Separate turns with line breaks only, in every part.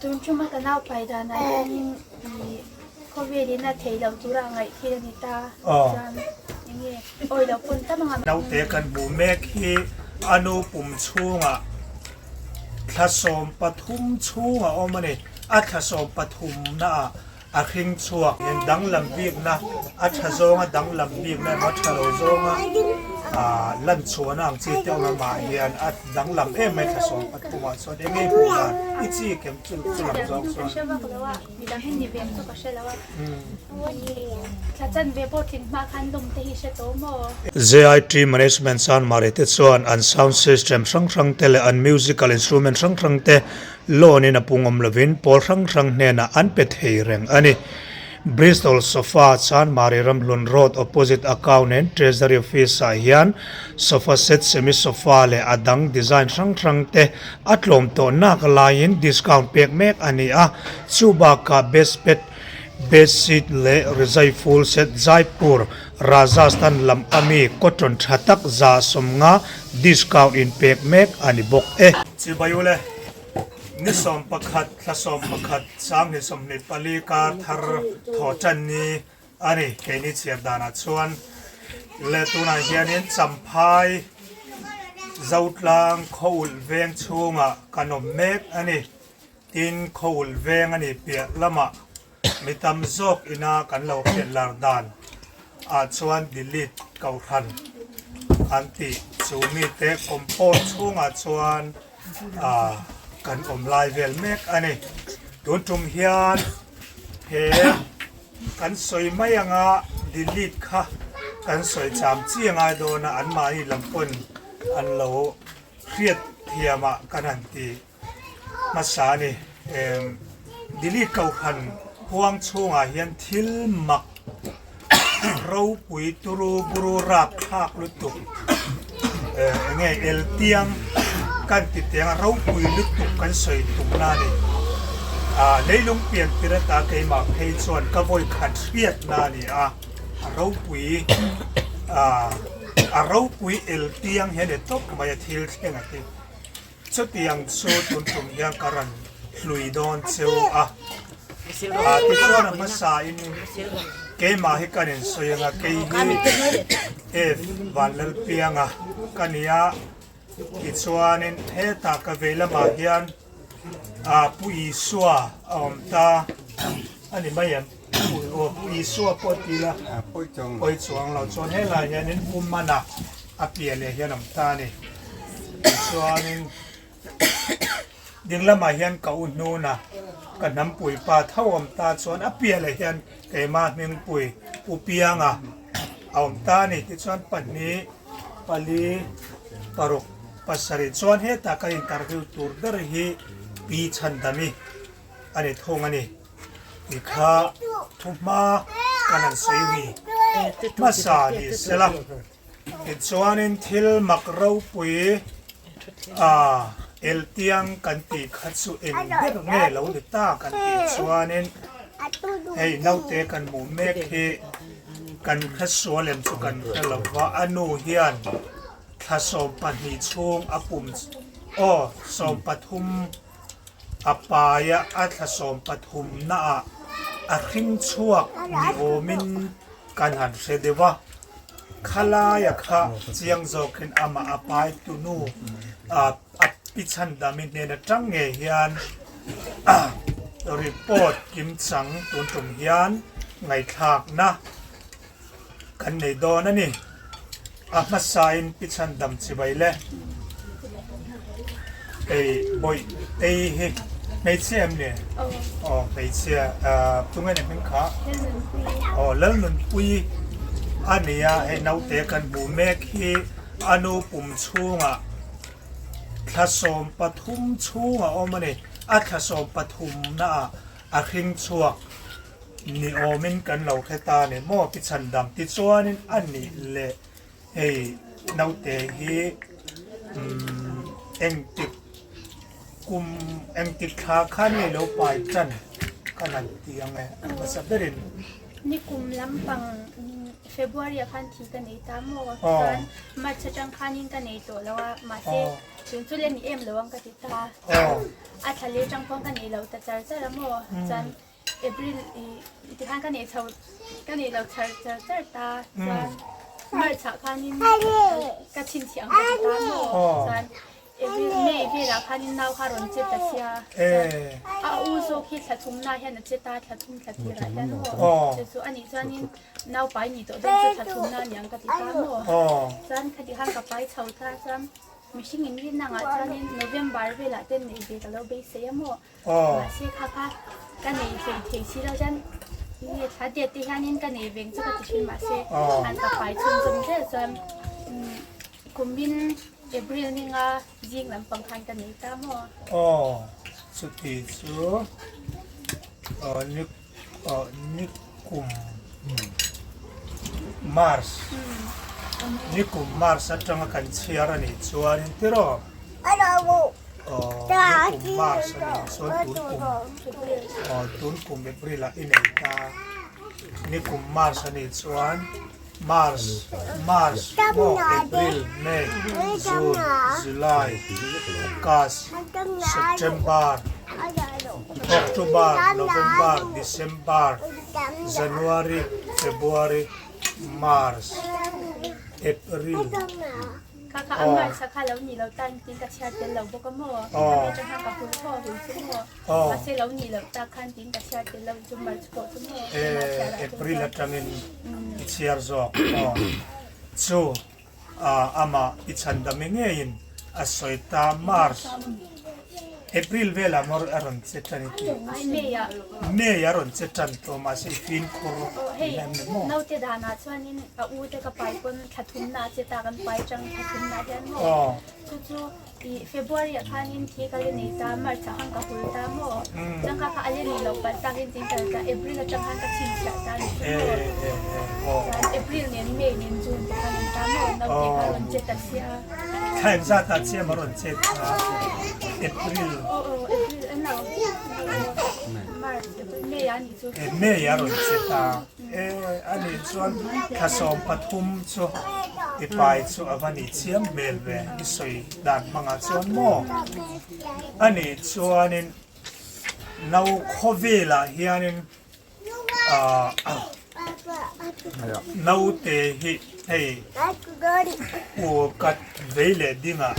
Tun tuma ka nau pai danah hianin ih khawvelin a theih loh tura a ngaih thil a ni ta. Chuan eng nge awi loh pawn tam anga.
Naute kan hmuh mek hi a nu pum chhungah thla 13 chhung a awm a ni. A thla 13 naah A hring chhuak in danglam bikna, a tha zawnga danglam bikna emaw a tha lo zawnga lan chhuahna ang chi te awm amah hian a danglam em mai thla 13 ah chuan eng nge hmuh dan i chi kem chu chu lam zawng chuan. JIT Management Chanmari te chuan an sound system hrang hrang te leh an musical instrument hrang hrang te Loan in a pung awm lovin pawl hrang hrang hnenah an pe thei reng a ni. Bristol Sofa Chanmari Ramhlun Road opposite Account and Treasury Office ah hian sofa set, semi sofa leh a dang design hrang hrang te a tlawm tawh nak laiin discount pek mek a ni a, chu bakah bedspet, bedsheet leh rizai full set Jaipur, Rajasthan lam ami cotton tha tak 150 discount in pek mek a ni bawk e. Chibai ule, ni 11 thla 11 2024 kar thar thaw tan ni a ni. Keini chhiar danah chuan leh tunah hianin Champhai Zotlang khaw ulh veng chhungah kan awm mek a ni. Tin, khaw ulh veng a nih piah lamah Mi tam zawk ina kan lo hriat lar dan ah chuan delete kohhran an tih chu mite compound chhungah chuan ah kan awm lai vel mek a ni. Tun tum hian he kan sawi mai anga delete kha kan sawi cham chi a ngai dawn a, anmahni lam pawn an lo hriat thiam ah kan han ti. Hmasa a ni. Delete Kohhran huang chhungah hian thil mak ropui turu buru rap thlak lutuk eng nge eltiang kan ti teng a ropui lutuk kan sawi tumna a ni. Leilung pian tir ata keimah phei chuan ka vawi khat hriatna a ni a, a ropui a ropui eltiang hian e tawp mai a thil thleng a ti. Chutiang chu tun tum hian ka rawn hlui dawn cheu a, tichuan a hmasain keimah hi kan insawi ang a, kei hi F Vanlalpianga ka ni a, tichuanin hetah ka vei lamah hian Pu Isua a awm ta a ni mai em? Aw Pu Isua pawh ti ila pawi chuang lo chuan helaiah hianin Pu Mana a piah leh hian a awm ta a ni. Tichuanin ding lamah hian ka u hnuna ka hnampui pa tho awm ta chuan a piah leh hian keimah hmingpui Pu Pianga a awm ta a ni. Tichuan pahnih, pali, paruk, pasarih chuan hetah ka interview tur ber hi Pi Chhandami a ni thung a ni. Tikha thuhma kan han sawi ri hmasa ni sela. Tichuanin thil mak ropui a eltiang kan tih kha chu eng ber nge lo ni ta kan tih chuanin hei naute kan hmuh mek hi kan hre sual em chu kan hre lo va, a nu hian thla 12 chhung a pum aw 13 a paia a thla 13 naah a hring chhuak ni awmin kan han hre deuh a. Khalaia kha chiang zawkin amah a pai tunu a pi chhandami hnen atang ngei hian report kimchang tun tum hian ngaihthlakna kan nei dawn a ni. A hmasain pi chhandam chibai le hei bawih tei hi hmeichhia em ni? Aw hmeichhia tunge ni hming kha? Aw Lalnunpuii a ni a, hei naute kan hmuh mek hi a nu pum chhungah thla 13 chhung a awm a ni. A thla 13 naah a hring chhuak ni awmin kan lo hre ta a ni maw pi chhandam tichuanin a nih leh hei naute hi umm engtik kum engtik thla khan nge lo pai tan kan han ti ang e a hmasa berin.
Ni kum lampang February ah khan thi ka nei ta maw chuan March atang khanin ka nei tawh lo a mahse. Tun chu le ni em lo ang ka ti ta. A thla leh tang pawh ka nei lo ta char char a maw? Chuan April i tikhan ka nei chho ka nei lo char char char ta. Chuan March ah khanin ka chhinchhiah ang ka ti ta maw? Chuan April May velah khanin nau kha rawn che ta sia. Chuan a u zawk hi thla thumna hian a che ta, thla thum thla tirah hian maw? Chu chu anih chuanin nau pai ni tawh dawn chu thla thumna aniang ka ti ta maw? Chuan khati khan ka pai chho ta chuan Mihring in rin angah chuanin November velah ten neih ve ka lo beisei a maw? Mahse kha kha ka nei hlei thei si lo chuan nge thla det te hianin ka nei veng chu ka ti thin mahse an ka pai chhun zawm zel chuan kumin April ninga zing lampang khan ka nei ta maw?
Aw chuti chu ni kum March ni kum March atanga kan chhiar a nih chuanin tiraw aw ni kum March a nih chuan tun kum aw tun kum April ah i nei ta ni kum March a nih chuan March March maw April May June July August September October November December January February March April
Kha kha a March a kha lo nih loh tan tin ka chhiar tel lo bawk a maw? Kha te atang khan ka hul thaw a hul chu maw? Mahse lo nih loh tak khan tin ka chhiar tel lo chu March pawh chu maw?
April atangin i chhiar zawk aw chu amah i chhandam i ngeiin a sawi ta March April velah maw a rawn che tan i tih May a rawn che tan tawh mahse i fimkhur
hle em ni maw? Naute danah chuanin a u te ka pai pawn thla thumna a che ta kan pai tang thla thumna hian maw chu chu I February ah khanin thi ka le nei ta, March ah khan ka hul ta maw? Chuan kha kha a le nei lo palh takin tin kal ta, April atang khan ka chhinchhiah ta ni chu maw? Chuan April nen May nen June te khan an ta maw? Naute kha a rawn che ta sia.
Thla engzat ah chiam a rawn che ta? April.
Aw aw April a no. March, April, May ah ni chu.
May a rawn che ta. E a nih chuan thla 13 chu i pai chu a va nih chiam hmel ve i sawi dan hmangah chuan maw? A nih chuanin no khawvelah hianin ah naute hi hei u kat vei leh dingah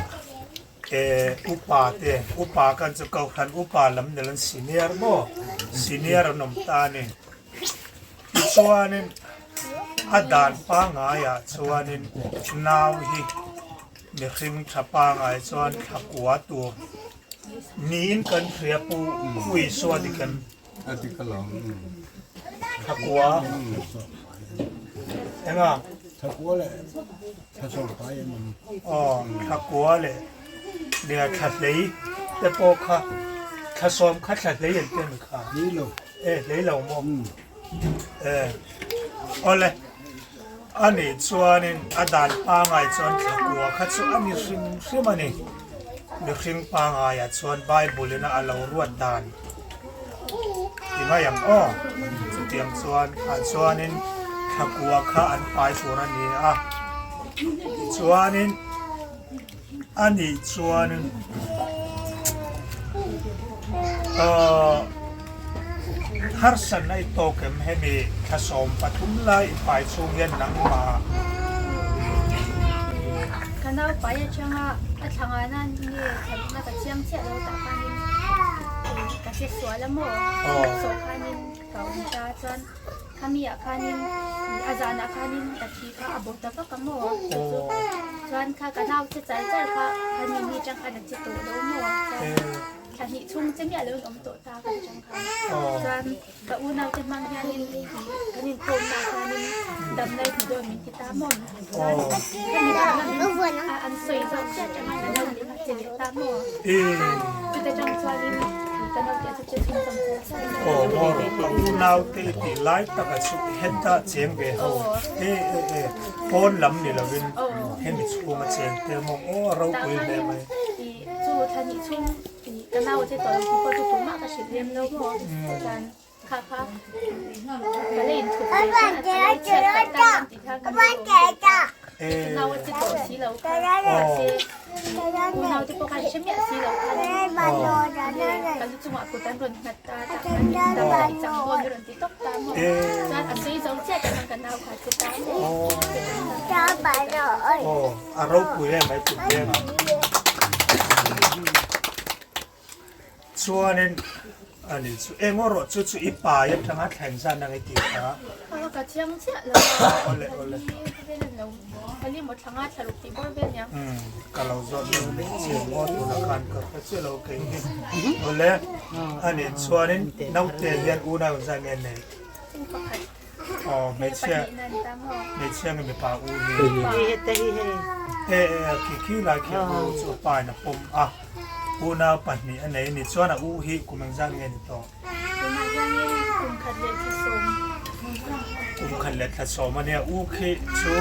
E upa te, upa kan chu kohhran upa lam nel an senior maw? Senior an awm ta a ni. Tichuanin a dan pangaiah chuanin nau hi mihring tha pangai chuan thla kua tur niin kan hria pu Pu Isua dik em?
A dik alawm.
Thla kua enga?
Thla kua leh thla sawmpai an awm.
Aw, thla kua leh leh thla hlei te pawh kha thla sawm kha thla hlei an ti a mi kha?
Hlei lo.
E hlei lo maw? E awle a nih chuanin a dan pangai chuan thla kua kha chu a ni hrim hrim a ni. Mihring pangaiah chuan Bible ina a lo ruat dan ti mai ang aw. Chutiang chuan ah chuanin thla kua kha an pai tur a ni a. Tichuanin a nih chuanin ahh harsatna i tawk em hemi thla 13 lai i pai chhung hian nangmah.
Ka naupai atanga a thla ngana nge thla rukna ka chiang chiah lo tah khanin ka che sual a maw sawh khanin ka awm ta chuan khami ah khanin a zanah khanin ka thi kha a bo ta vak a maw chu chu chuan kha ka nau che char char kha khami ni atang khan a che tawh lo maw chuan thla hnih chhung che miah lo in awm tawh ta ka atang khan chuan Ka unaute hmang hianin kan inkhawmna ah hianin damna i hmu dawn min ti ta maw? Chuan hemi dang lam an sawi zawk chiah atanga ka lo leh a che leh ta maw? Chuta tang chuanin ka naute chu che chhun chawm char char
Aw maw ka unaute i tih lai taka chu heta cheng ve ho e e e pawn lam ni lovin hemi chhunga cheng te maw aw a ropui hle mai.
Chu thla hnih chhung Ka nau te tawh lo pawh chu tumah ka hrilh lem lo maw chuan kha kha ka la inthup ve chuan a lo chhiat palh ta an tih khan ka nau che tawh si lo kha mahse. Unau te pawh khan hre miah si lo khan ka lu chungah kut an rawn nghat ta tah khan dam i chang dawn i rawn ti tawp ta maw chuan a sawi zo chiah tah khan ka nau kha che ta maw
Aw a ropui em mai kut vengah Chuanin ani chu eng aw rawh chu chu i pai atanga thleng zan ang i tih kha.
Aw ka chiang chiah lo a.
Awle awle.
Thali maw thlanga thlaruk tih bawr vel nia.
Umm ka lo zawt deuh leh chiang maw tunah khan ka hre chiah lo kei hi. Awle ani chuanin naute hian unau engzah nge nei?
U pakhat.
Aw hmeichhia hmeichhia nge mipa u hi? E e khi khi lai khi u chu a pa in a pawm a. Unau pahnih a nei a ni. Chuan a u hi kum engzat nge ni tawh?
Tunah hianin kum khat leh thla sawm.
Kum khat leh thla sawm a nia. U khi chu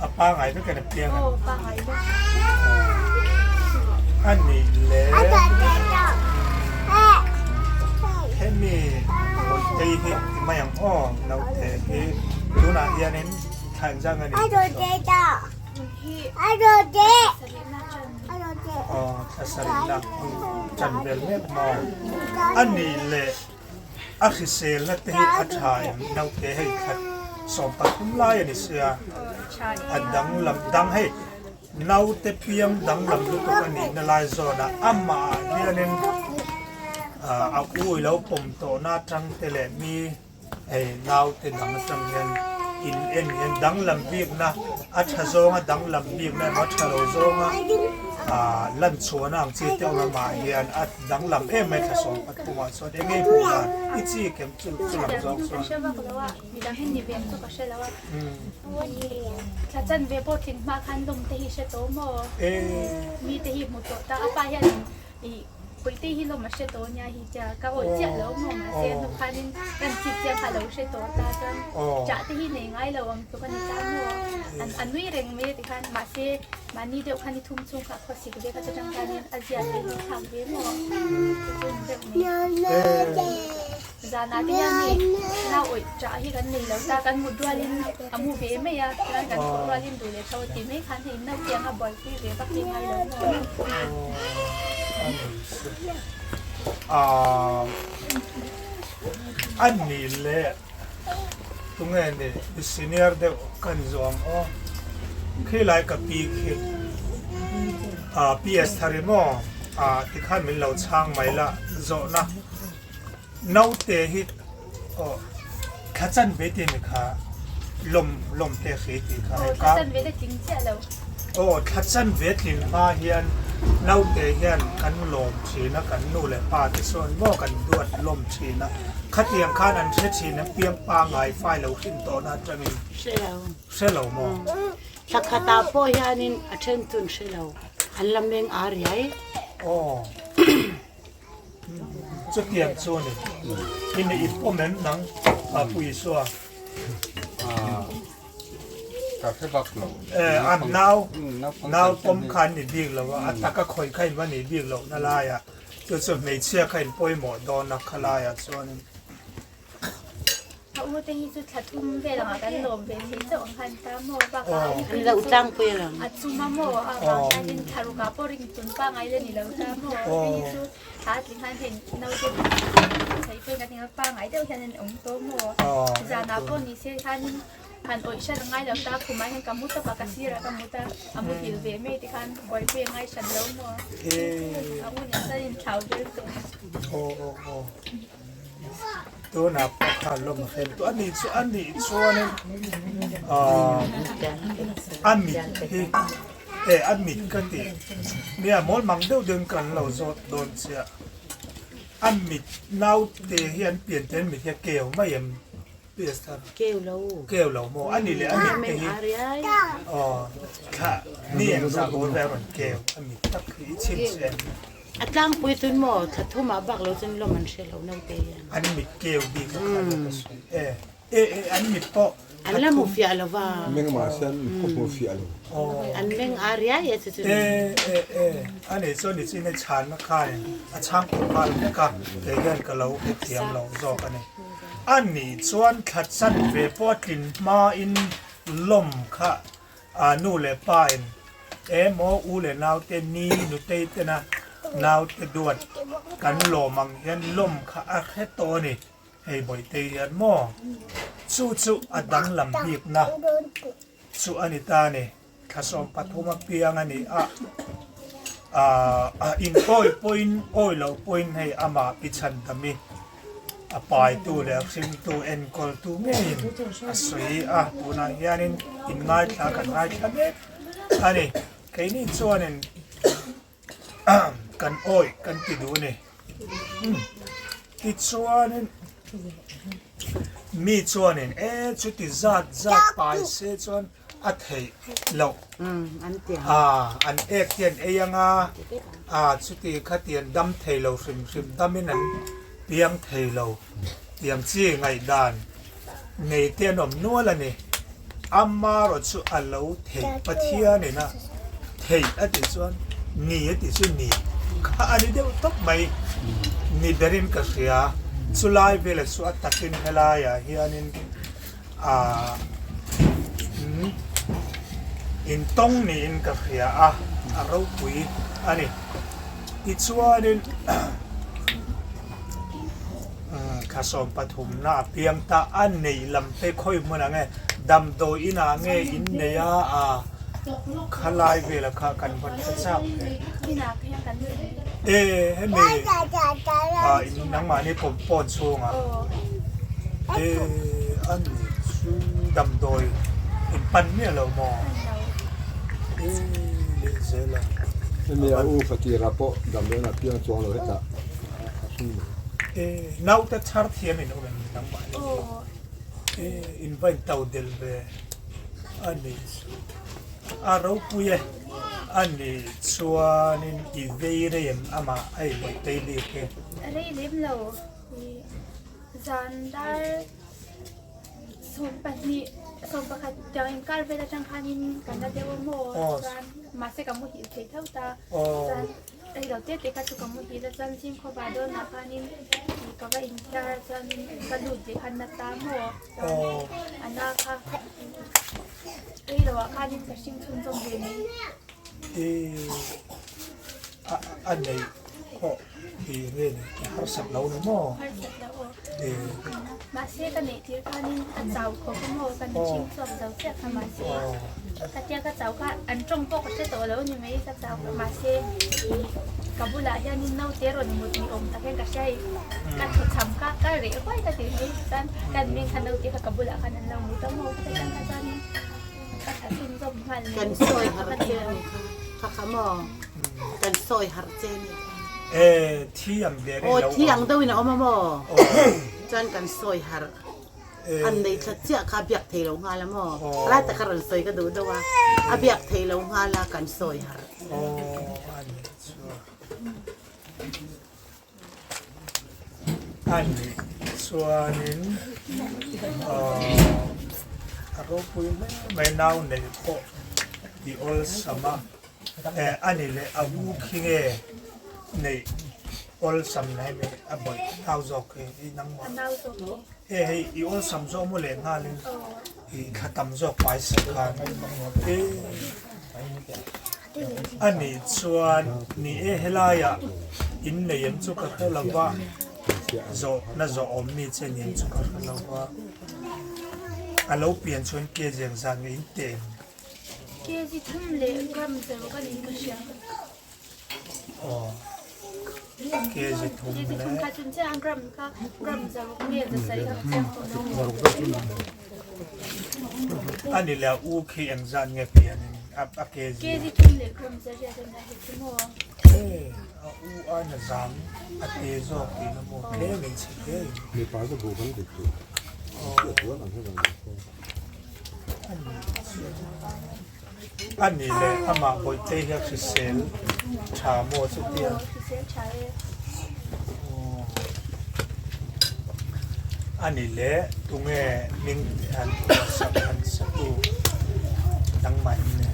a pangai vek a ni piang em?
Aw, pangai vek.
A nih leh hemi Bawihtei hi ti mai ang aw, naute hi tunah hianin thla engzat nge ni tawh? Aw thla sarihna chan vel mek maw? A nih leh a hriselna te hi a tha em? Naute hei thla 13 lai a ni sia, a danglam dang hei naute piang danglam lutuk a nihna lai zawnah amah ah hianin a u ilo pawm tawhna atang te leh mi Hei naute dang atang hian in en hian danglam bikna a tha zawnga danglam bikna emaw a tha lo zawnga ah lan chhuahna ang chi te awm lamah hian a danglam em mai thla 13 ah chuan eng nge hmuh dan i chi kem chu chu lam zawng chuan.
I Puite hi lawm a hre tawh nia hi tia ka awih chiah lo maw mahse hnu khanin kan chip chiang kha lo hre tawh ta chuan chah te hi nei ngai lo ang tluk a ni ta maw an a nui reng mai a tikhan mahse mahni deuh khan i thum chhung kha khaw sik ve kha chu tang khanin a zia te hi thlak ve maw chu chu ni deuh mai zanah te hian hei nau awih chah hi kan nei lo ta kan mut rualin a mu ve mai a chuan kan thawh rualin duh leh tho a ti mai khan hei nautiang a buaipui ve vak hi ngai lo maw.
A nih leh tunge ni i senior deuh kan zawng aw khilai ka pi khi PS thar i maw tikhan min lo chhang mai la zawhna naute hi aw thla chan ve tih mi kha lawm lawm te hri tih kha
hei ka thla chan ve te tling chiah lo
aw thla chan ve tlin hma hian naute hian kan lawm thin a kan nu leh pa te sawn maw kan duat lawm thin a khatiang khan an hre thin an piang pangai fai lo hrin tawhna atangin
hre lo
hre lo maw
thla khatah pawh hianin a then chun hre lo an la meng ar riai
aw Chutiang chu a ni. I ni i pawm em nang a Pu Isua?
Ka hre bak lo.
Eh, a nau, nau pawm kha an ni bik lo a, a taka khawih kha in va nih bik loh na laiah, chu chu hmeichhia kha in pawimawh dawn a kha laiah chuanin.
A u te hi chu thla thum vel angah kan lawm ve thei chauh ang khan ta maw bakah a
An lo tlang pui alawm.
A chum a maw a vang hianin thla rukah pawh ring tun pangai la ni lo ta maw hei hi chu thla a tling khan hei naute thei pawhin kan inga pangai deuh hian an awm tawh maw zanah pawh ni se khanin han awih hran a ngai lo ta khumah hian ka mu tawp a ka sirah ka mu ta a muhil ve mai te khan buaipui a ngai hran lo maw a u nen chuan inthlau vel tawh.
Tunah pawh khan lawm a hrem tawh a nih chu a nih chuanin ahh a mit hi eh a mit ka tih nia mawl mang deuh deuhin kan lo zawt dawn chiah a mit naute hi an pian te an mit hi a keu mai em
Keu lo.
Keu lo maw? A ni leh a mit te hi. Aw thla ni eng zah bawr vel a rawn keu a mit tak hi i chhim che em?
A tlangpui chun maw thla thumah bak lo chun lawm an hre lo naute hian.
An mit keu bik a kha ka sawi e. E e an mit pawh.
An la hmu fiah lo va.
Meng mahse an khaw hmu fiah lo.
An meng a riai e chu chu.
E e e a nei chuan ni chin a chhanna khanin a chhang kawp nghal vek a kei hian ka lo hrethiam lo zawk a ni. A nih chuan thla chan ve pawh a tlin hmain lawm kha a nu leh pa in Emaw u leh naute ni nutei tena naute duat kan lawm ang hian lawm kha a hre tawh a ni. Hei Bawihtei hian maw chu chu a danglam bikna chu a ni ta a ni. Thla 13 apiang a ni a, aah in awi pawhin awi loh pawhin hei amah pi chhandami a paitu leh a hringtu enkawltu ngeiin a sawi a, tunah hianin in ngaithla kan ngaithla mek a ni. Keini chuanin kan awi kan ti duh a ni. Tichuanin mi chuanin e chuti zat zat pai se chuan a theih loh a an ek te an ei anga a chuti khati an dam thei lo hrim hrim damin an piang thei lo tiang chi ngaihdan nei te an awm nual a ni amarawh chu a lo theih Pathian ina theih a tih chuan ni a tih chu ni kha a ni deuh tawp mai ni berin ka hria chulai velah chu a takin helaiah hianin Ahh in tawng niin ka hria a, a ropui a ni. Tichuanin thla 13 na a piang ta a neih lam te khawi hmun ang e, damdawi inah nge in nei a, ah khalai vela kha kan vawn hre chak hle. E hemi ah in nangmahni compound chhungah e a ni chu damdawi in pan miah lo maw e leh zel a.
Hemi a u fatira pawh damdawi inah piang chuang lo hetah a hring mai.
E naute chhar thiam in awm em nangmahni e in va in to del ve a ni chu a ropui e. A nih chuanin i vei rei em amah a i bawih tei bik e.
Rei lem lo i zan dar 12 11 tiang inkar vel atang khanin kan la deuh a maw chuan mahse ka muhil thei tho ta chuan rei lo te te kha chu ka muhil a chuan zing khawva dawnah khanin ka va inthiar a chuanin ka lut leh khan na ta maw chuan a na kha. Ei lo ah khanin ka hring chhunzawm ve mai.
I a neih pawh i nge ni i harsat lo ni maw?
Harsat lo aw. Mahse ka neih tir khanin a chau khawp a maw kan hring chhuak zo chiah kha mahse ka tia ka chau kha an tawng pawh ka hre tawh lo ni mai ka chau kha mahse i ka bulah hianin naute rawn mut ni awm tak hian ka hria i ka thaw cham kha ka reh huai ka ti mai chuan kan meng kha naute kha ka bulah khan an lo mut a maw ka ti kha chuanin ka tha chhunzawm nghal mai
Kan sawi harh che a ni kha kha kha maw kan sawi harh che a ni kha.
E thi ang der in
Aw
lo
thi
awm.
ang deuh in a awm a maw chuan kan sawi harh an nei thla chiah kha a biak thei lo nghal a maw lai taka rawn sawi ka duh deuh a a biak thei lo nghal a kan sawi harh.
Aw a ni chuan. A nih chuanin a ropui hle mai nau neih pawh i awlsam a, a ni leh a u khi nge neih awlsam na hemi a bawih nau zawk hi i nangmah e hei i awlsam zawk maw leh nghalin i thla tam zawk pai sak khan e A nih chuan ni e helaiah in nei em chu ka hre lo va, zawhna zawh awm mi che ni em chu ka hre lo va, a lo pian chuan kg ang zat nge in teh em?
Kg thum leh gram zero ka niin ka hria.
Aw, kg thum
Kg thum
leh.
kha chun chiah a gram kha gram zero nge za sarih kha ka chiang tawh lo.
A ni leh a u khi engzat nge pian in a kg?
Kg thum leh gram zariat a nia hei chu maw?
E, a u a na zam a te zawk tihna maw tlem in chhe hle in.
Mipa chu buh kan dik duh. A chuan ang hian ang
A ni leh amah Bawihtei hi a hrisel tha maw chutia?
Hrisel tha e.
A ni leh tunge hming han sak han satu nangmah in nge?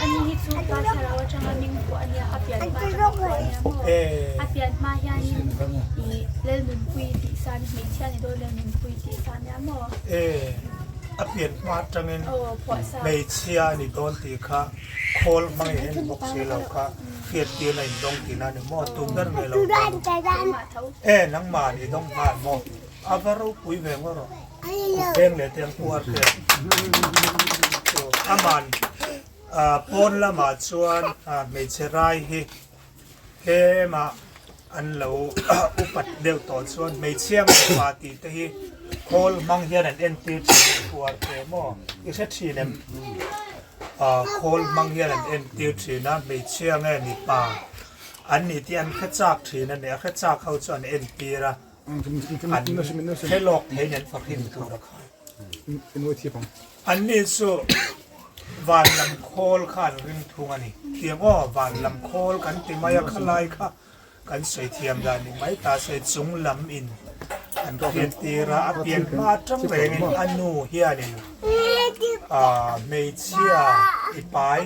A ni hi chu pa thlarau atanga hming pawh a nia, a pian hma atanga pawh a nia maw? A pian hma hianin i Lalnunpui tih sa a ni, hmeichhia ni dawn Lalnunpui tih sa a nia maw?
A pian hma atangin hmeichhia a ni dawn tih kha khawl hmang in en bawk si lo kha hriattirna in dawng tihna a ni maw? Tu ber nge lo dawng? E nangmah an i dawng nghal maw? A va ropui ve ngawt rawh. Kut veng leh te ang puar te. Aman pawn lamah chuan hmeichhe rai hi Tlema an lo upat deuh tawh chuan hmeichhia mipa tih te hi khawl hmang hian an entir thin a uar te maw i hre thin em? Aaa khawl hmang hian an entir thin a hmeichhia nge mipa an nih tih an hre chak thin a ni a hre chak ho chu an entir a an hre lawk theiin an fahrin tur a kha. Anni chu van lam khawl kha an ring thung a ni. Tiang aw, van lam khawl kan ti mai a, khalai kha kan sawi thiam dan ni mai ta se chung lam in an hriat tir a, a pian hma atang rengin a nu hianin hmeichhia i pai,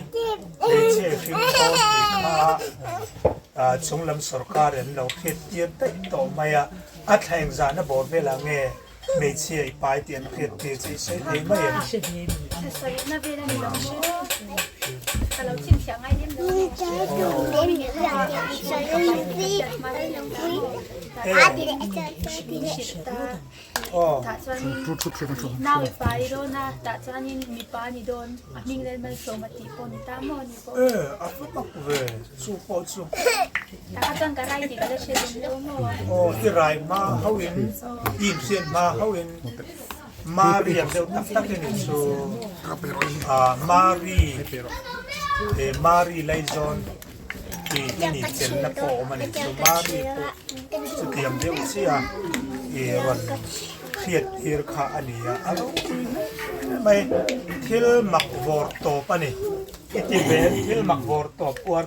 hmeichhia i hring dawn tih kha chung lam sorkar in an lo hriat tir daih tawh mai a, a thla engzahna bawr velah nge Hmeichhia i pai tih an hriat tir che i sawi thei mai em?
Thlasarihna vel a ni lo maw? Ka lo chhinchhiah ngai lem lo Tah chuanin nau i pai dawn a, tah chuanin mipa a ni dawn, a hming lel malsawm a tih pawh ni ta maw ni pawh.
E, a va tak ve, chu pawh chu.
Tah chuan ka rai tih ka la hre lem lo maw?
Aw, i rai hma hauhin, i inhriat hma hauhin Mari ang deuh tak takin i chu Mari, Mari Laizawn tih i nih chelna pawh a awm a ni. Chu Mari pawh chutiang deuh chiah i rawn hriat tir kha a ni a, a ropui hle mai. Thil mak vawr tawp a ni. I ti ve thil mak vawr tawp uar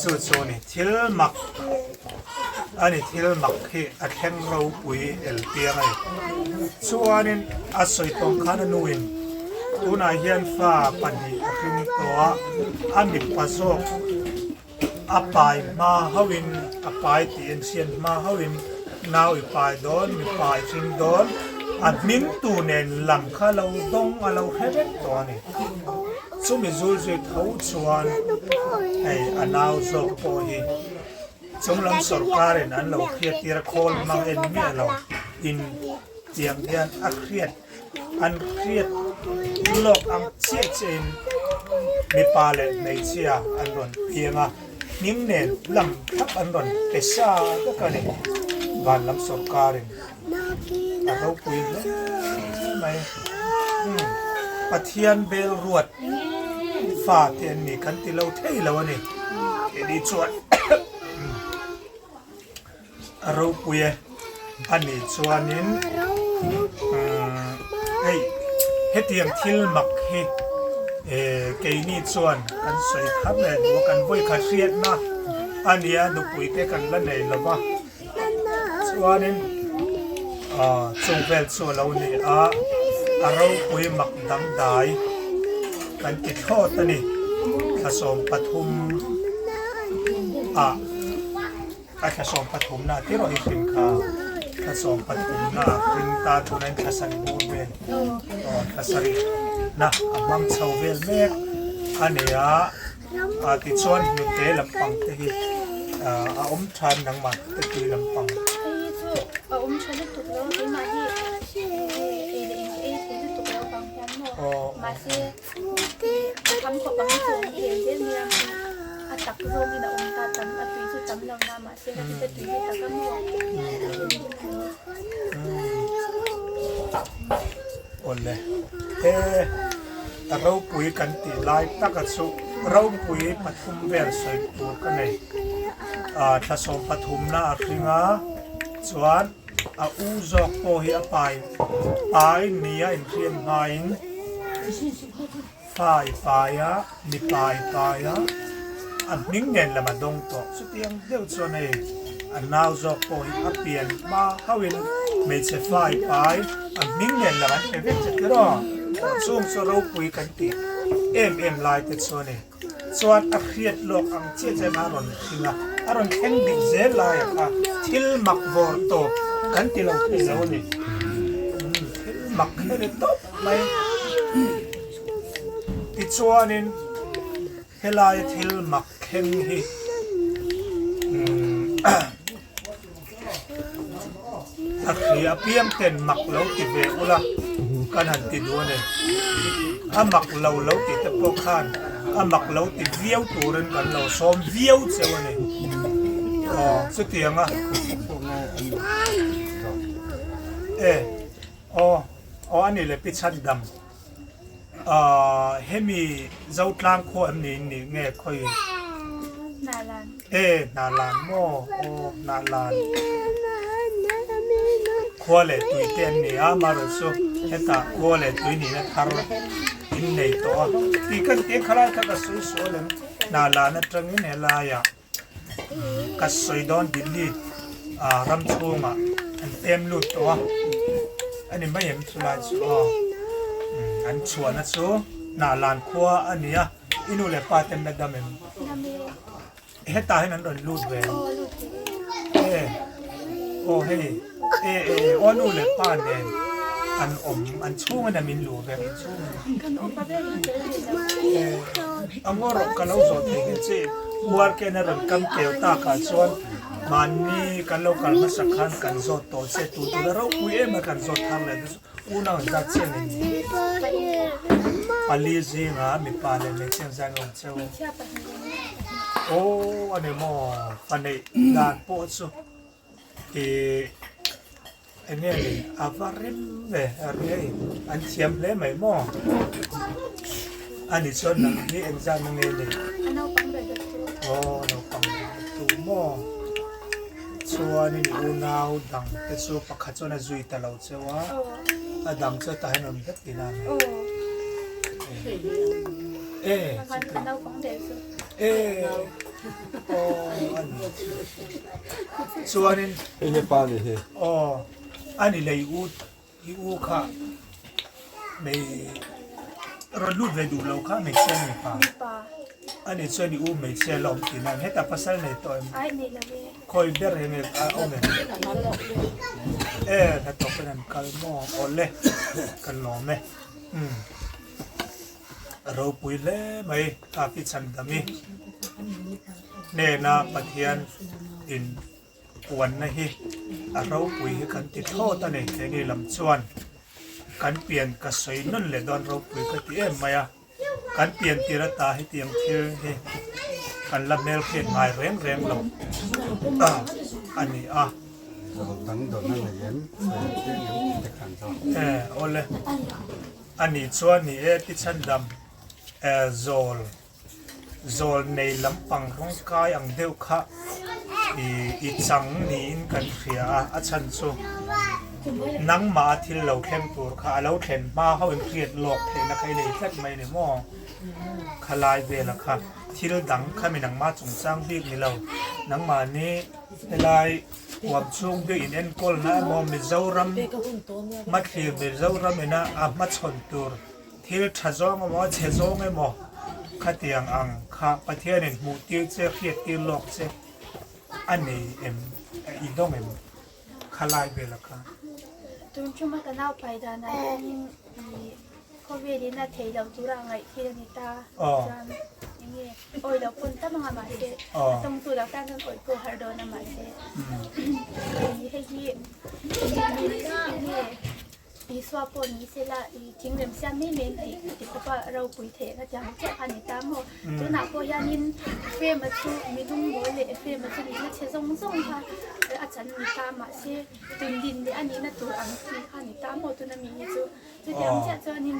Chu chu a ni thil mak a ni thil mak hi a thleng ropui el piang a ni. Chuanin a sawi tawng khan a nuin tunah hian fa pahnih a hring tawh a, a mipa zawk a pai hma hauhin a pai tih en hriat hma hauhin nau i pai dawn mipa i hring dawn a hming tu nen lam kha lo dawng a lo hre vek tawh a ni. Chumi zul zui tho chuan hei a nau zawk pawh hi chunglam sorkarin an lo hriattir a khawl hmang en miah lo in tiang hian a hriat an hriat lawk ang chiah chiahin mipa leh hmeichhia an rawn piang a, hming nen lam thlap an rawn pe sa vek a ni. Van lam sorkarin a ropui hle mai. Pathian bel ruat fa te an ni kan ti lo thei lo a ni. Keini chuan A ropui e. A nih chuanin hei hetiang thil mak hi keini chuan kan sawi thar leh duh a, kan vawikhat hriatna a nia nupui te kan la nei lo va, chuanin chung vel chu a lo ni a, a ropui mak dangdai kan ti thlawt a ni, thla 13 ah. A thla 13 na ti rawh i hrin kha thla 13 na hring ta tuna in thla sarih bur vel aw thla sarih na a hmang chho vel mek a ni a a tichuan hnute lampang te hi a awm tha in nangmah te tui lampang.
Hei chu a awm tha lutuk lo keimah hi ei leh in ei thei lutuk lo vang hian maw mahse Tham khawp ang chu awm thei zel mai a, a tak zawngin a awm ta tam a tui chu tam lo na mahse ka ti te tui hi tak a maw.
Awle he ropui kan tih lai taka chu ropui pathum vel sawi tur ka nei thla 13 na a hring a chuan A u zawk pawh hi a pai pai nia inhriat hmain fa i pai a, mi pa i pai a, a hming nen lam a dawng tawh. Chutiang deuh chuan hei a nau zawk pawh hi a pian hma hauhin hmeichhe fa i pai, a hming nen lam an pe vek che tiraw? Chung chu ropui kan tih em em lai te chu a ni. Chuan a hriat lawk ang chiah chiah kha a rawn hring a, a rawn thleng dik zel laiah kha thil mak vawr tawp kan ti lo thei lo a ni. mak hi ni tawp mai. Tichuanin helai thil mak thleng hi a hria apiang ten mak lo ti ve ula kan han ti duh a ni. A mak lo lo tih te pawh khan a mak lo ti viau turin kan lo sawm viau cheu a ni. Aw chutiang a e aw aw a ni le pi chhan dam ahh hemi Zotlang khua em ni in nih nge khawi e Hnalan maw aw Hnalan khua leh tui te an ni a amaherawhchu hetah khua leh tui nihna thar in nei tawh a tih ka ti khalai kha ka sawi sual em Hnalan atangin helaiah Ka sawi dawn Delhi ram chhungah an pem lut tawh a, a ni mai em chulai chu aw an chhuahna chu Hnahlan khua a ni a, i nu leh pa ten la dam em? Hetah hian an rawn lut ve em? E aw hei e e aw nu leh pa nen an awm an chhungin a min luh ve ang chhungin e a ngaw rawh ka lo zawh thei nghe che. Uarken a rawn kam keu takah chuan mahni kan lo kal hmasa khan kan zawt tawh che tu tura ropui em a kan zawt thar leh te chu unau in zat chiah nei ni. Pali zinga mipa leh hmeichhia ang zat an awm cheu. Aw a ni maw fa neih dan pawh chu ih Eng nge ni a va rem ve a ria i an thiam hle mai maw? A ni chuan nang hi engzat na nge ni?
A naupang ber ber chu.
Aw naupang ber ber tu maw? Chuanin i unau dang te chu pakhat chuan a zui ta lo cheu a, a dang chu tah hian a rawn vek tihna a ni. E
A naupang ber chu.
E aw a ni chuanin.
Hei hi pa ni hi.
Aw a ni lei u i u kha mei rawn lut ve duh lo kha hmeichhia nge pa?
Mipa.
A ni chuan i u hmeichhia la awm tih nan hetah pasal nei tawh em?
Ai nei lo e.
Khawi ber hi nge a awm em? E hnathawk in an kal maw? Aw le kan lawm e. Umm. A ropui hle mai a pi chhandami hnena Pathian in puanna hi a ropui hi kan ti thlawt a ni keini lam chuan kan pian ka sawi nawn leh dawn ropui ka ti em mai a kan pian tir ata hetiang thil hi kan la hmelhriat ngai reng reng lo a ni a. Awle. A nih chuan ni e ti chhandam zawl zawl nei lampang rawng kai ang deuh kha i chang niin kan hria a, a chhan chu nangmah a thil lo thleng tur kha a lo thlen hma ho in hriat lawk theihna kha i nei tlat mai ni maw? Khalai vela kha thil dang kha mi nangmah chungchang bik ni lo nangmahni helai Huam chhung bik in enkawlna emaw Mizoram hmathlir Mizoram ina a hmachhawn tur thil tha zawng emaw a chhe zawng emaw khatiang ang kha Pathianin hmuh tir che hriat tir lawk che a nei em i dawng em khalai vela kha.
Tun chuma ka nau pai danah hianin i khawvelin a thei lo tura ngaih thil a ni ta chuan enge Awi lo pawn tam anga mahse a tawngtu lo tan chuan awi pawh har dawn a mahse hei hi enge Isua pawh ni sela i thing rem siam mai mai tih ti khawp a ropui theih ang a tiang chiah kha a ni ta maw tunah pawh hianin Ephraim-a chu midum mawl leh Ephraim-a chu nihna chhe zawng zawng kha a chan ni ta mahse tundin leh a nihna tur ang chi kha a ni ta maw tuna mi hi chu. Chutiang chiah chuanin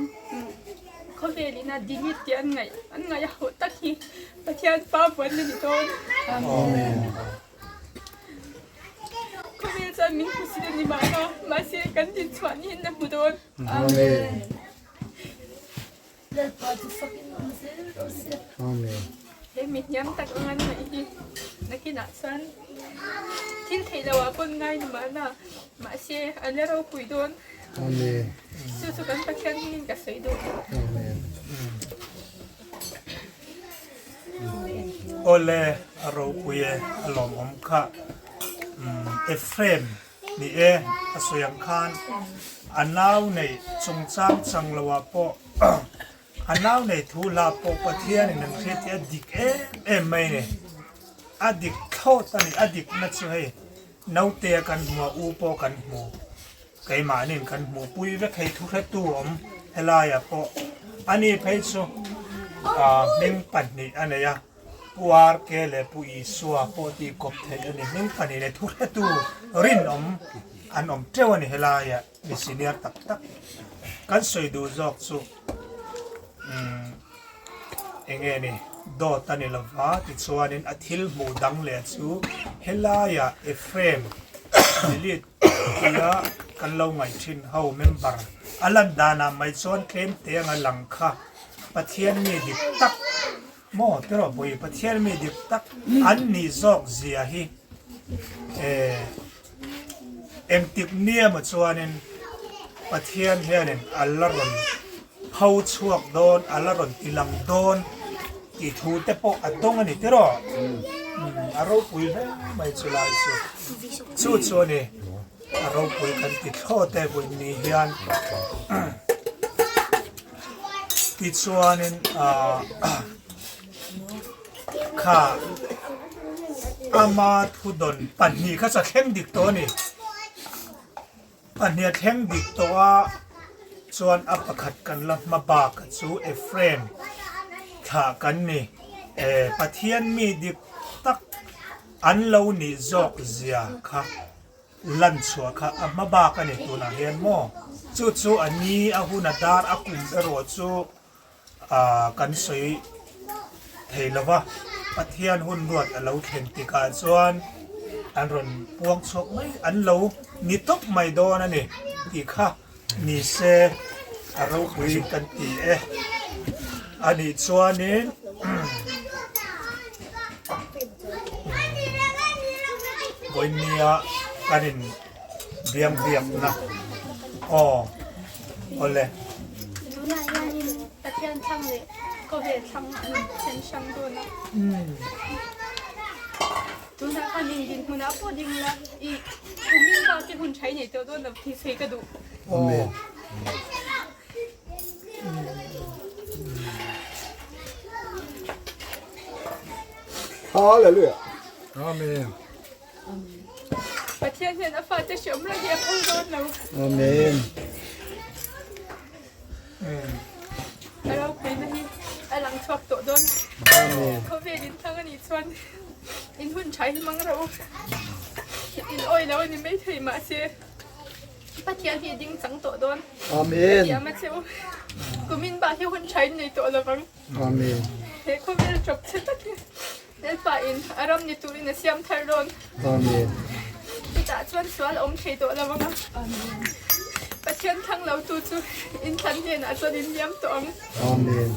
khawvelin a delete tih an ngaih an ngaih a hauh tak hi Pathian pa puan a ni dawn.
Amen.
Khawvel chuan min hmu sin a ni mahna mahse kan dinchhuah niin a hmu dawn.
Amen.
Lalpa chu fakin awm zel rawh se.
Amen.
He mi hniam tak ang an ngaih hi nakinah chuan thil theih loh ah pawn ngai ni mahna mahse an la ropui dawn.
Amen.
Chu chu kan Pathian hmingin ka sawi duh.
Amen.
Awle a ropui e a lawmawm kha Ephraim. Ni e, a sawi ang khan a nau nei chungchang chang loah pawh a nau nei thu hla pawh Pathianin an hria tih a dik em em mai a ni. A dik thlawt a ni, a dikna chu hei naute kan hmu a, u pawh kan hmu. Keimahni'n kan hmuhpui vek hei thuhretu awm helaiah pawh a ni phei chu hming pahnih a nei a, Pu RK leh Pu Isua pawh tih kawp theih a ni. Hming pahnih leh thuhretu rinawm an awm teuh a ni helaiah mi senior tak tak. Kan sawi duh zawk chu eng nge ni dawt a ni lova tichuanin a thil hmuh dang leh chu helaiah Ephraim delete Tia kan lo ngaih thin ho member a lan danah mai chuan tlem te anga lang kha Pathian mi dik tak maw tiraw pui Pathian mi dik tak an nih zawk zia hi eh engtik nia maw chuanin Pathian hianin a la rawn pho chhuak dawn a la rawn ti lang dawn tih thu te pawh a dawng a ni tiraw a ropui hle mai chu lai chu. Chu chu a ni, a ropui kan ti thlawt e vawiin ni hian. Tichuanin kha ama thudawn pahnih kha chu a thleng dik tawh a ni. Pahnih a thleng dik tawh a, chuan a pakhat kan la hma bak chu Ephraim thlah kan ni. Pathian mi dik tak An lo nih zawk zia kha lan chhuah kha a hma bak a ni tunah hian maw? Chu chu a ni a hun a dar a kum erawh chu kan sawi thei lo va, Pathian hun ruat a lo thlen tikah chuan an rawn puang chhuak mai, an lo ni tawp mai dawn a ni tih kha ni se a ropui kan ti e. A nih chuanin. Vawinia kan in biang biakna aw awle.
Tunah hianin Pathian thlang leh khawvel thlang an in then hrang dawn a. Tunah khan in dinhmunah pawh ding la i kumin bak hi hun tha i nei tawh dawn lo tih sawi ka duh.
Aw.
Hallelujah. Amen.
Pathian hian a fate hriam reng hi a phal dawn lo.
Amen.
A ropuina hi a lang chhuak tawh dawn.
Amen.
Khawvel in thlang a nih chuan in hun tha hi mang rawh u. In awi lo a ni maithei mahse. Pathian hi ding chang tawh dawn.
Amen.
Thiam a cheu. Kumin bah hi hun tha in nei tawh lovang.
Amen.
He khawvel chawp che tak hi Lalpa in a ram ni turin a siam thar dawn.
Amen.
Chutah chuan sual a awm thei tawh lovang a. Amen. Pathian thlang lo tu chu in thlan hnenah chuan in liam tawh ang.
Amen.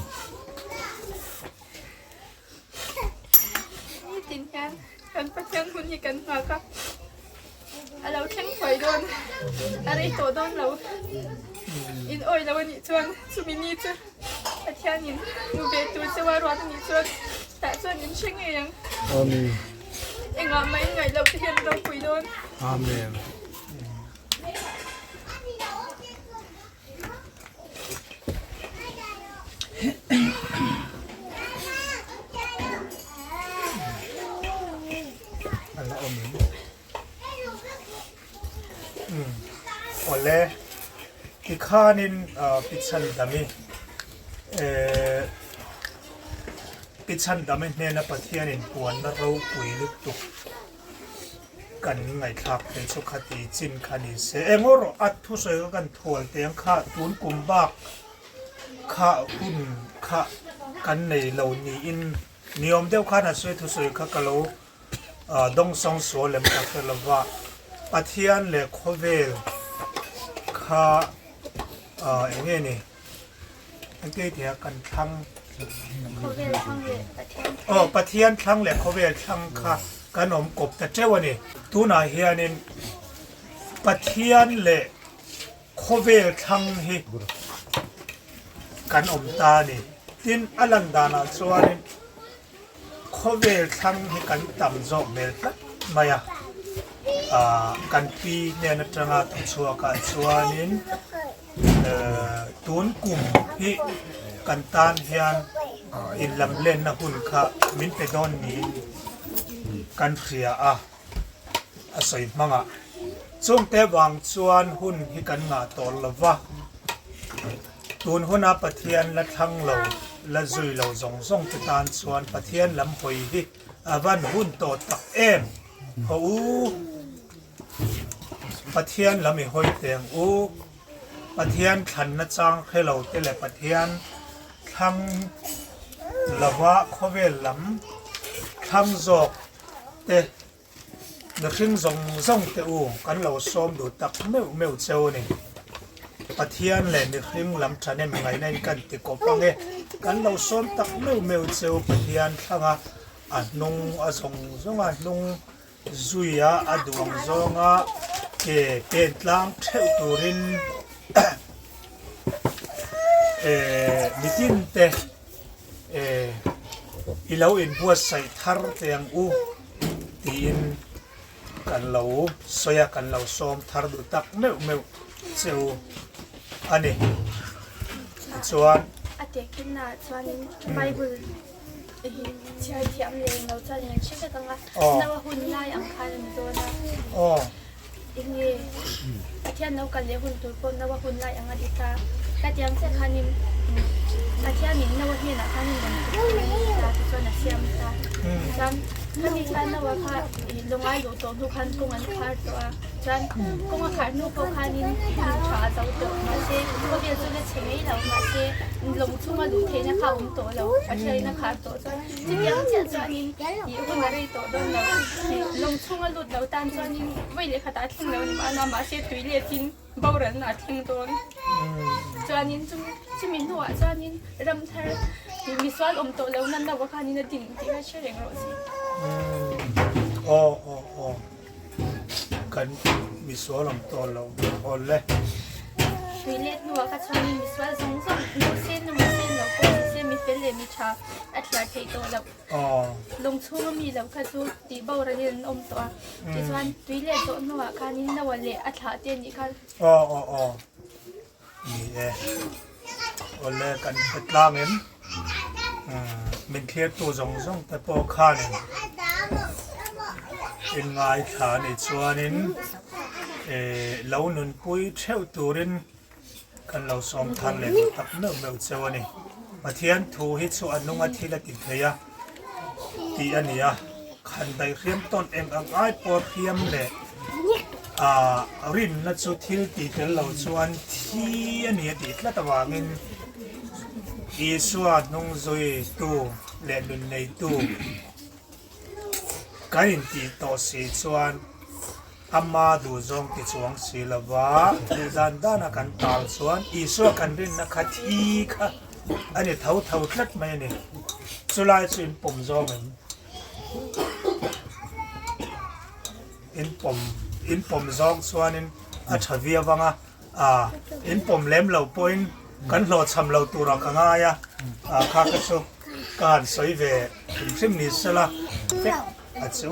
Nitin hian kan Pathian hun hi kan nghak a, a lo thleng thuai dawn, a rei tawh dawn lo. In awi lo a nih chuan chumi ni chu Pathianin hmu ve tur cheu a ruat a nih chuan tah chuan in hre ngei ang.
Amen.
Engah mah in ngaih loh te hian ropui dawn.
Amen.
Awle tikhanin Pichhandami Pichhandami hnena Pathianin puanna ropui lutuk Kan ngaihthlak thei chu khati chin kha ni se. Eng erawh a thusawi kha kan thual teh ang kha tun kum bak kha hun kha kan nei lo niin niawm deuh khan a sawi thusawi kha ka lo dawngsawng sual lem ka hre lo va. Pathian leh khawvel kha eng nge ni? Engti tia kan thlang Aw Pathian thlang leh khawvel thlang kha kan awm kawp ta teuh a ni. Tunah hianin Pathian leh khawvel thlang hi kan awm ta a ni. Tin, a lan danah chuanin khawvel thlang hi kan tam zawk hmel tlat mai a. Kan pi hnen atanga thuchhuakah chuanin tun kum hi kan tan hian inlamlenna hun kha min pe dawn niin kan hria a, a sawi hmangah. Chungte vang chuan hun hi kan ngah tawh lo va, tun huna Pathian la thlang lo, la zui lo zawng zawng te tan chuan Pathian lam hawi hi A van hun tawh tak em? Haw u, Pathian lam i hawi teng u. Pathian thlanna chang hre lo te leh Pathian thlang lova khawvel lam thlang zawk te mihring zawng zawng te u kan lo sawm duh tak meuh meuh cheu a ni. Pathian leh mihring lam thahnem ngaihna in kan ti kawp ang e. Kan lo sawm tak meuh meuh cheu Pathian thlanga a hnung a zawng zawnga hnung zuia a duang zawnga ke pen tlang theuh turin eh mitin te eh i lo inbuatsaih thar teh ang u tiin Kan lo sawi a, kan lo sawm thar duh tak meuh meuh che u a ni. Tichuan.
A tehkhinnaah chuanin Bible hi chhiar thiam leh englo chuan in an hre vek ang a, Noah hun lai ang khan a ni dawn a. Enge Pathian lo kal leh hun tur pawh Noah hun lai ang a ni ta. Ka tiang chiah khanin Pathianin Noah hnenah khanin rawn tuk tur a ni ta tichuan a siam ta. Chuan khami khan Noah kha ih lawngai luh tawh hnu khan kawng an khar tawh a. Chuan kawng a khar hnu pawh khanin hun tha a zo tawh. Mahse khawvel chu la chhe mai lo. Mahse lawng chhunga luh theihna kha a awm tawh lo. Pathianin a khar tawh chuan chutiang chiah chuanin ih hun a rei tawh dawn lo. Ih lawng chhunga lut lo tan chuanin vawi leh khatah a thleng lo a ni mahna mahse tui letin Boralna a thleng dawn. Chuanin chumi hnuah chuanin ramthar misual awm tawh lo nan lo khanin a din tih kha hre reng rawh se.
Aw aw aw kan misual awm tawh lo aw le.
Tui let hnuah kha chuanin misual zawng zawng nu sen nu sen lo pawh ni se mi fel leh mi tha a thliar theih tawh loh. Lawng chhunga mi lo kha chu tih boralin an awm tawh a, tichuan tui leh zawh hnuah khanin Noah leh a thlah te anih kha.
Aw aw aw ni e, awle kan hre tlang em, min thlirtu zawng zawng te pawh khanin in ngaithla a nih chuanin lo nunpui theuh turin Kan lo sawm thar leh duh tak meuh meuh cheu a ni. Pathian thu hi chu a nunga thil a ti thei a tih a ni a, khan daih hriam tawn eng ang ai pawh hriam leh ah rinna chu thil ti tel lo chuan thi a ni a tih tlat avangin Isua hnung zuitu leh nun neitu kan intih tawh si chuan Ama duhzawng ti chuang si lova, duh dan dana kan tal chuan Isua kan rinna kha thi kha a ni tho tho tlat mai a ni. Chulai chu in pawm zawng em? In pawm in pawm zawng chuanin a tha viau ang a, a in pawm lem lo pawhin kan hlawhchham lo turah ka ngai a, a kha kha chu ka han sawi ve hrim hrim ni sela vek a chu.